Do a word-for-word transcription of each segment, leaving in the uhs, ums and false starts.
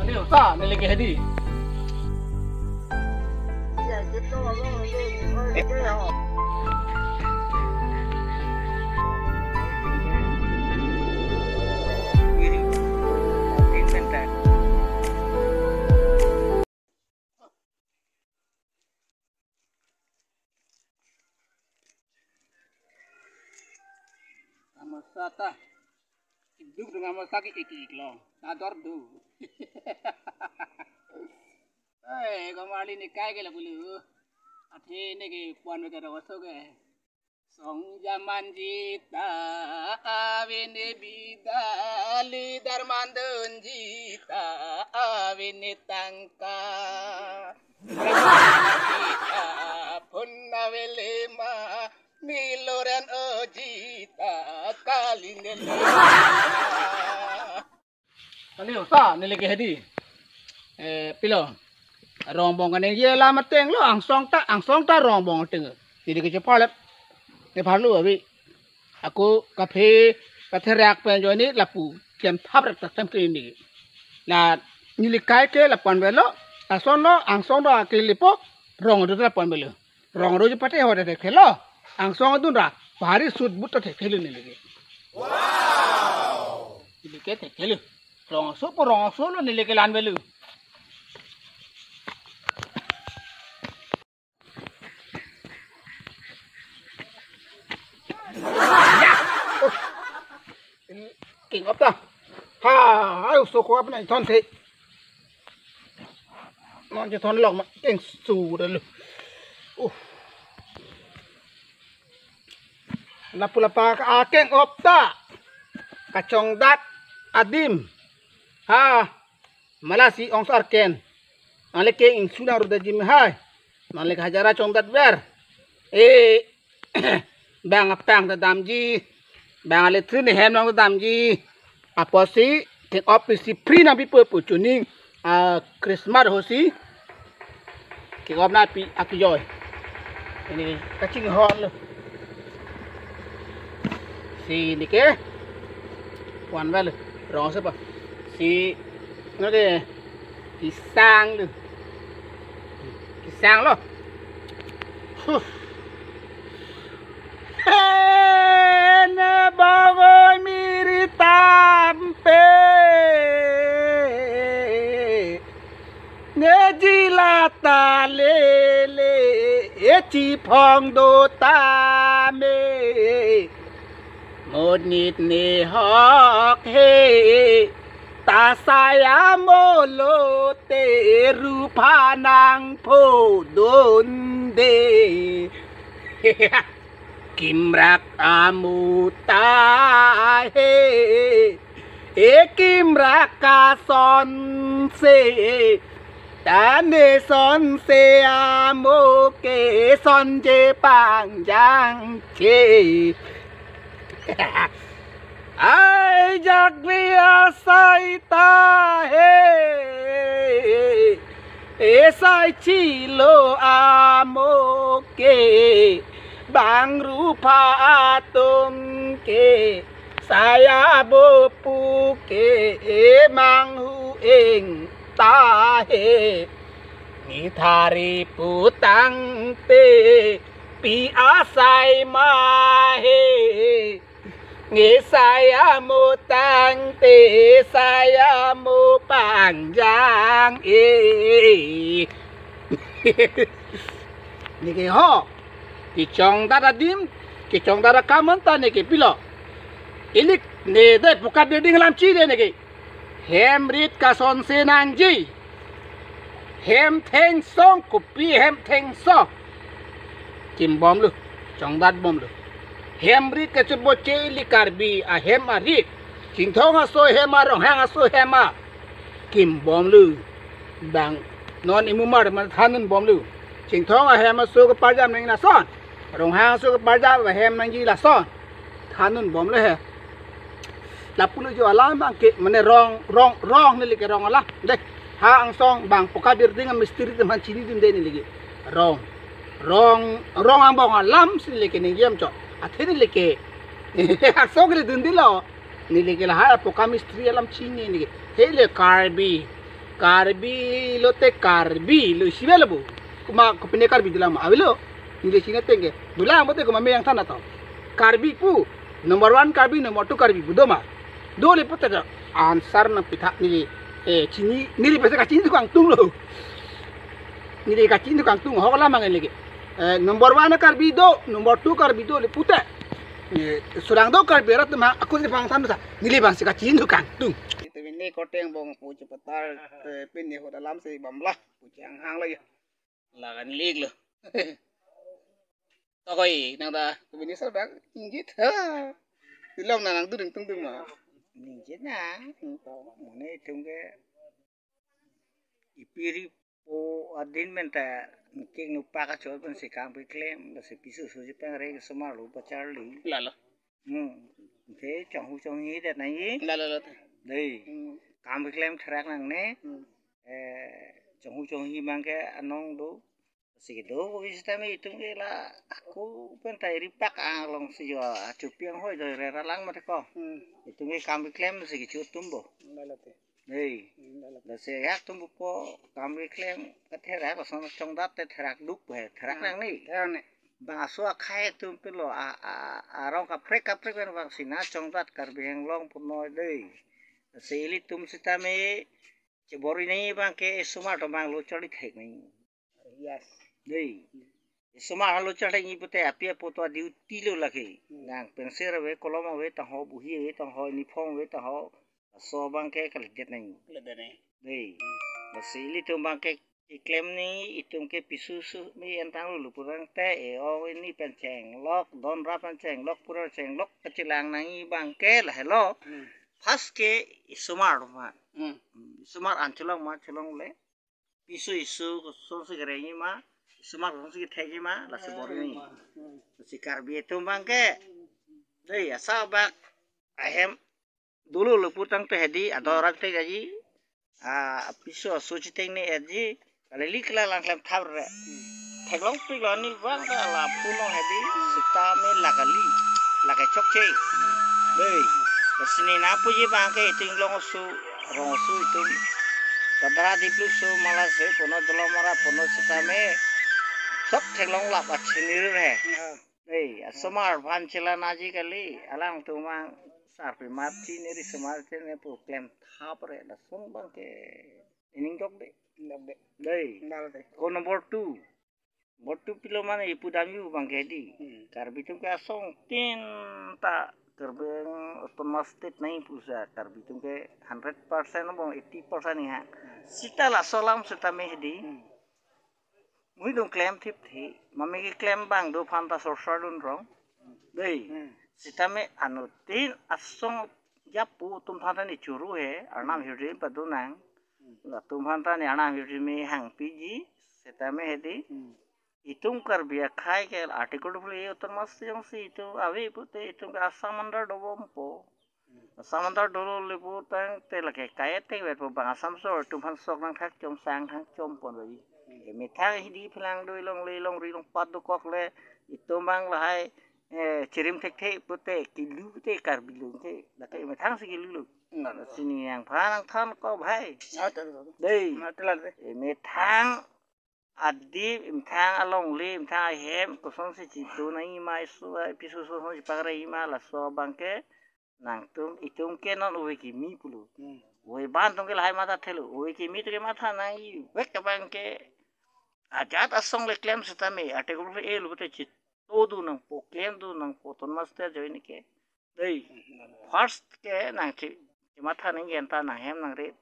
Ani usa, neli ke hedi. Amosa ta. Duk dengan amosa ke ik ik long. Nador do. Eh, komarli nekai ke lapu lo. Athe ne ke puan beta rong aso ke. Song jaman jita avene bidali darmandun jita avene tangka. Jita pun avelema niloran o jita kalindel. Kali usa neli ke hedi. Eh, pilo. Rong bong kaningje alam ateng lo, angsong ta, angsong ta rong bong ateng. Neli ke chepalet. Ne pharlu abi. Ako kaphe katherak pen joini lapu kem thap rek ta tem ke ini. La neli kai ke lapu-an avelo. Lason lo angsong do akilipo rong do lapu-an avelo. Rong ro je pate ho de thekthelo. Angsong adun ra bhari sut but ta thekthelo neli ke. Wow. Neli ke thekthelo. Rong aso po rong aso lo neli ke la-an avelo. King up ta. Ha, ayo so ko apna ithon the. Non je thon lok ma king su de lo. Uh. Lapu lapa ka akeng op ta. Kachongdat adim. Ha. Malasi ong sarken. Nang le keng ingsu nang ruda jim hai. Nang le hajara chongdat ver. Eh, bang apang ta damji. Bang ale trin hem nang ta damji. Apotsi, keng op isi free nang pipo pu chuning. Ah, Christmas hosi. Keng op na pi akijoi. Ini kachinghon lo. Si neke. Wan vel. Rong sepa. Si neke. Kisang lo. Kisang lo. Huh. Hene bagoi miri tampe. Neji lata lele echi phong do tame. Monit ne hok he ta saya molo te rupha nang phodun de. Kimrak amo ta he, e kimrak kasonse, ta ne sonse amo ke sonje pangjang che. Ai jak ri asai ta he. Esai chilo amo ke bang rupha atum ke saya bopu ke emang hu eng ta he. Nithari putang te pi asai ma he. Nge saya mo tangte saya mo pangjang e. Neke ho. Kechongdat adim, kechongdat akam anta neke pilo. Ilik ne dei pokap ding alam chi de neke. Hem rit kasonse nangji. Hem thengsong kopi hem thengsong. Kimbom lo, chongdat bom lo. Hem rit kachut boche ili Karbi ahem arit. Chinthong aso hem a, Ronghang aso hem a. Kimbom lo. Bang non imumar man thandun bom lo. Chinthong ahem aso keparjam nang lason. Ronghang aso keparjam ahem nangji lason. Thandun bom lo he. Lapu lo jo alam bang ke, mane rong, rong, rong neli ke rong alam. Dei, ha angsong bang pokap ding amistri teman chinidun dei neli ke. Rong, rong, rong angbong alam si neli ke ningjem cho. Athe neli ke. Angsong ke le dundilo. Neli ke lahai pokap mistri alam chini neli ke. Hele Karbi. Karbi lote Karbi lo isi avelo bo. Komat kopine Karbi dolang ma avelo. Neli isi ateng ke. Dolang bote komat me yang than ato. Karbi pu. Number one Karbi, number two Karbi pu do ma. Dole pute do. Answer nangpitha neli. Eh, chini, neli pensi kachini tukang tung lo. Neli kachini tukang tung. Hok la mangen lagi. Eh, number one Karbi do, number two Karbi dole pute. Eh, surang do Karbi arat ma, ako si pangthan sa. Neli pensi kachini tukang tung. Itu ini koteng bong pu cepetar, eh, pin ni hoda lam si bamlah. Pu chang hang lagi. Lagan lik lo. Tokoi nang ta. Minister bang inggit. Ha. Tilong na nang duding tung tung ma. Inggit na. Mane itum ke ipiri po adin menta king nupa kachot pen si kam keklem, lasi piso suji peng reng somar lo pacharli. Lalo. Hmm. Te chonghu chonghi det nangji. Lalo lo. Dei. Hmm. Kam keklem therak nangne. Hmm. Eh, chonghu chonghi abang ke anong do. Si kedo ko visita me itum ke la ako pen ta iri pak along si jo achupiang hoi jo rera lang mate ko. Hmm. Itum ke kam keklem si kecho atum bo. Lalo te. Dei. Hmm, lalo. Lasi yak atum po kam keklem katherak lason chongdat te therak duk he, therak nang ni. Therak ni. Bang aso akhei atum pilo a, a, arong kaprek kaprek pen bang sina chongdat Karbi Anglong punoi dei. Lasi ilitum sitame chebor-i nangji abang ke isomar atum abang lo charli thek nangji. Yes. Dei. Isomar lo charli nangji pute api apo to duty lo lake. Hmm. Nang pensil ave, kolom ave tangho, buhi ave tangho, uniform ave tangho. Laso abang ke kalidet nangji. Kalidet nangji. Dei. Lasi ilitum abang ke keklem nangji, itum ke piso su me entang lo purang te, e-ong ini pen chenglok, don ra pen chenglok, pura chenglok, kachelang nangji abang ke lahelo. Hmm. First ke isomar ma. Hmm. Isomar an cholong ma, cholong le. Piso iso kosonsi kerengji ma, isomar kosonsi kethekji ma, lasi bor-i nangji. Hmm. Lasi Karbi atum abang ke. Dei, asap bak ahem dolo lo pu tangte hedi, ador rak te gaji. Ah, piso aso chiteng ne etji. Kali lik la lang klem thap re. Theklongpik lo ani abang ta lapu nong hedi. Sitame la kali. La kechokche. Dei. Lasi ne nangpuji abang ke itum Inglong aso, rong aso itum. Dadra Diplu aso, Mala aso, pono Dolamara, pono sitame. Sok theklong lap achinir he. Ya. Dei, asomar aphan chelang nangji kali, alangtum abang sarpi mati neri somar chene pu klem thap re, lason abang ke ining dok de. Dok de. Dei. Dal de. Ko number two. Number two pilo mane ipu damji abang ke di. Hmm. Karbi atum ke asong tin ta Karbi Anglong Autonomous State nangji pusa Karbi atum ke hundred percent bong eighty percent ni ha. Hmm. Sita laso alam sitame hedi. Hmm. Mui dong klem thip thi, mame keklem abang do aphan ta sorsar dun rong. Dei. Hmm. Sitame anuttin asong japu atum aphan ta ne churu he, arnam Hmm. hirjim padun nang. Hmm. Latum aphan ta ne arnam hirjim me hangpiji, sitame hedi. Hmm. Itum Karbi akhei ke Article double A Autonomous jongsi itum ave pute itum ke Assam under dobompo. Assam under dolo le pu tangte lake kayet te vet pu bang Assam sor atum aphan sok nangthak chom sang thang chom pon bai. E methang hidi phelang doi longle longri longpat dokok le itum abang lahai, eh, chirim thekthe pute kilu pute Karbi Anglong ke. Lake methang si kilu lo. Sini nangphan nangthan ko bhai. Ah, ta, ta, ta. Dei. Ma, ta la de. E methang adip, methang alongle, methang ahem, kosonsi chitu nangji ma isu, eh, piso so so chipakre ma laso abang ke, nangtum, itum ke non ove kimi pulo. Hmm. Ove abang atum ke lahai matha thelo, ove kimi atum ke matha nangji, vek abang ke, ajat asong le klem sitame, Article A lo te chitu dun nangpo, klem dun nangpo, ton master join ke. Dei. Hmm. First ke nang chi, chimatha nangji anta nanghem nangrit.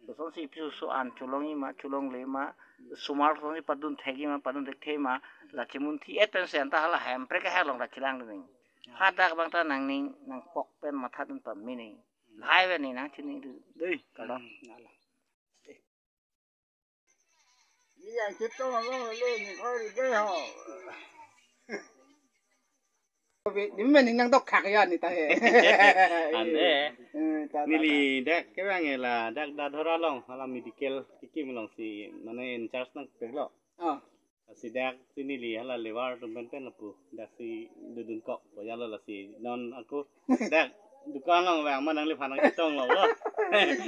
Kosonsi piso so an cholongji ma, cholongle ma, somar kosonsi padun thekji ma, padun thekthe ma, la chimunthi et pensi anta hala hemprek halong la chelang dun nangji. Hadak abang ta nangning, nangpok pen matha dun pame nangji. Lahai pen ne nangchining dun. Dei, kalo. Hmm, nalo. Ni yang chetong along le ni khori de ho. Di men ni nangdok khak ya ni ta he. Ane. Eh, ta, ta, ta. Neli dak kevang la dak Dadhora along hala medical kikim alongsi mane in charge nangpeklo. Ah. Si dak si neli hala levar atum pen pen lapu. Dak si dodun kok boya lo lasi non ako dak dukan along vang ma nangliphan nangchetong lo lo.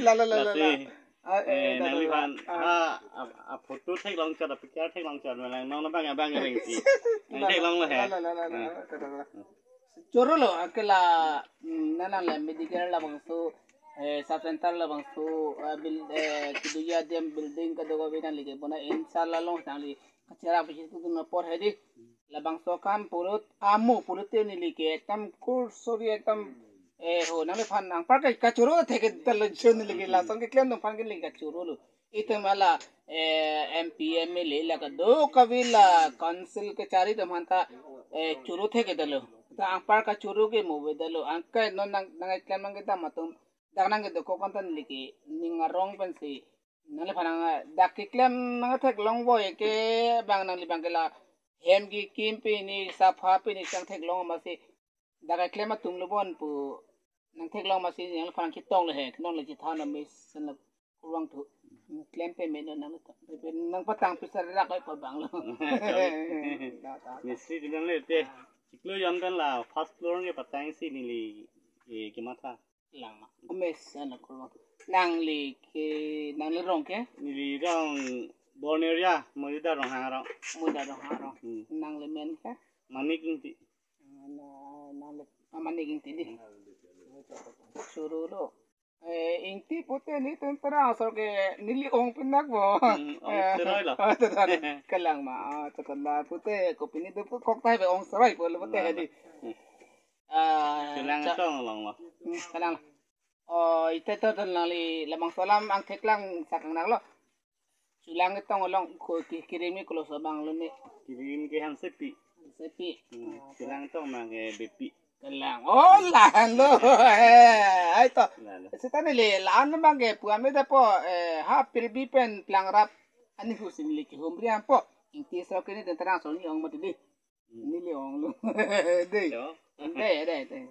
La, la, la, la, lasi la. Ah, eh, eh, eh, dah, dah, nangliphan, dah. Ah. Ah, a, a photo theklong chot, a picture theklong chot, malang non abang abang ring si. Nang theklonglo he. La, la, la, la, la, la, la, la. Choro lo, akela, mm, nanang le medical labangso, eh, sub center labangso, eh, buil-, eh, kedo adim building kedo ko bidan lagi bona inshallah long tangli. Kachera pisi tu na por hedi. Labangso akam purut amo purut te neli ke ekdam kurusori ekdam, eh, ho nangliphan nangpar ke kachoro thekdetlo jo neli ke lason keklem atum aphan ke neli kachoro lo. Itum hala, eh, M P, M L A la kedo kave la council kachari atum aphan ta, eh, choro thekdetlo. Ta anpar kachoro ke mo avedetlo. Anke non nang, nangkeklem nangkedam atum dak nangkedokok an ta neli ke ning arong pensi nangliphan nang dak keklem nangtheklong voi ke bang nangli bang ke la hem kekim pini sapha pini sang theklong amatsi dak keklem atum lo bon pu nangtheklong amatsi nangliphan nangchetonglo he non le chethan amis sen la kurvangthu klem pame non nang nangpatang pisa rak oi pabang lo. Dak, dak. Mistri bilang le te. Chiklo jon pen la first floor ke patang si neli, eh, kematha. Lang ma. Amis ana kurvang. Nangli ke, nangli rong ke? Neli rong Borneo area, Moyuda Ronghang arong. Moyuda Ronghang arong. Hmm. Nangli men ke? Manik Ingti. Na, nangli, ah, Manik Ingti di. Choro lo. Eh, Ingti pute nelitum Trangso ke neli ong pinak bo. Hmm, ong seroi lo. Oh, to, to, to. Kalang ma, ah, to, to, la pute, kopi nelitum kok tai be ong seroi po lo pute. La, la. Di. Hmm. Ah, Chulang cha- Tong along lo. Hmm, kalang. Oh, ite to to nangli labangso alam angthek lang sakang nak lo. Chulang Tong along ko ki-, kirim ni koloso abang lo ni. Kirim ke Hansepi. Hansepi. Hmm, ah, Chulang Tong abang ke Bepi. Kalang. Oh, la lo. Eh, ai to. La lo. Seta neli la-an abang ke pu ame dapo, eh, ha Pilbi pen Plangrap ani husin neli kehumri ampo. Ingti so kini den Trangso ni ong mati di. Neli ong lo. Dei. Yo. Dei, dei, dei.